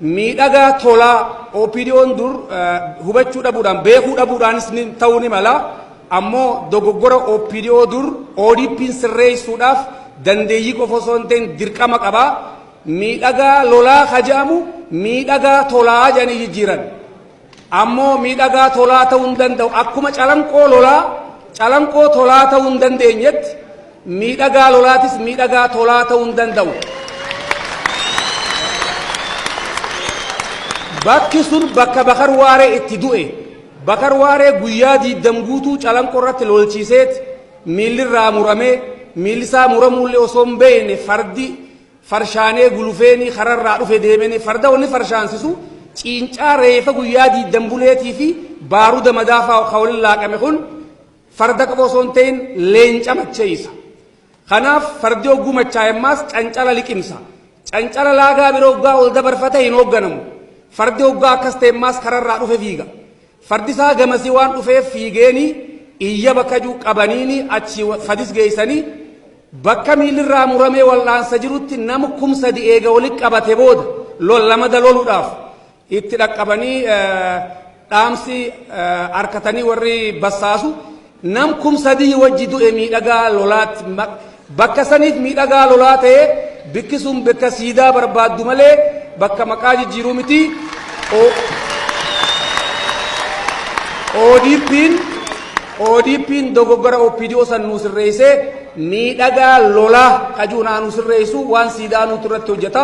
Miidhagaa Tolaa OPDOn dur hubachuu dhabuudhaan, beekuu dhabuudhaanis ta'uu ni mala. Ammoo dogoggora OPDO dur ODPn sirreessuudhaaf dandeeyyii qofa osoo hin ta'in dirqama qaba. Miidhagaa Lolaa ka jedhamu Miidhagaa Tolaa jedhanii jijjiiran. Ammoo Miidhagaa Tolaa ta'uu hin danda'u. Akkuma Calanqoo Lolaa Calanqoo Tolaa ta'uu hin dandeenyetti, Miidhagaa Lolaatis Miidhagaa Tolaa ta'uu hin danda'u. Bakki sun bakka Bakar Waaree itti du'e. Bakar Waaree guyyaa diiddam guutuu Calanqoo irratti lolchiiseet miilli irraa muramee, miilli isaa muramuullee osoo hin beekne fardi farshaanee gulufeenii kararraa dhufe deemanii, farda wanni farshaansisu ciincaa reefa guyyaa diiddam buleetii fi baaruda madaafaa ka waliin laaqame kun farda qofa osoo hin ta'in leenca macheessa. Kanaaf fardi hogguu machaa'emmaas cancala liqimsa. Cancala laagaa bira hoggaa ol dabarfate hin hoogganamu. Fardi hoggaa akkas ta'emmaas kararraa dhufe fiiga. Fardi isaa gamasii waan dhufeef fiigeeni iyya bakka jiru qabaniini achi fadis geessanii bakka miilirraa muramee wal'aansa jirutti nama 3000 eega walitti qabate booda lol lamada loluudhaaf itti dhaqqabanii, dhaamsi harkatanii warri bassaasu nam 3000 wajji du'e Miidhagaa Lolaatti. Bakka saniif Miidhagaa Lolaa ta'ee, bikki sun bakka siidaa barbaaddu malee bakka maqaa jijjiiruu miti. ODP'n dogoggora OPDO san nuu sirreessee Miidhagaa Lolaa kajuunaa nuu sirreessu waan siidaa nuutu irratti hojjeta.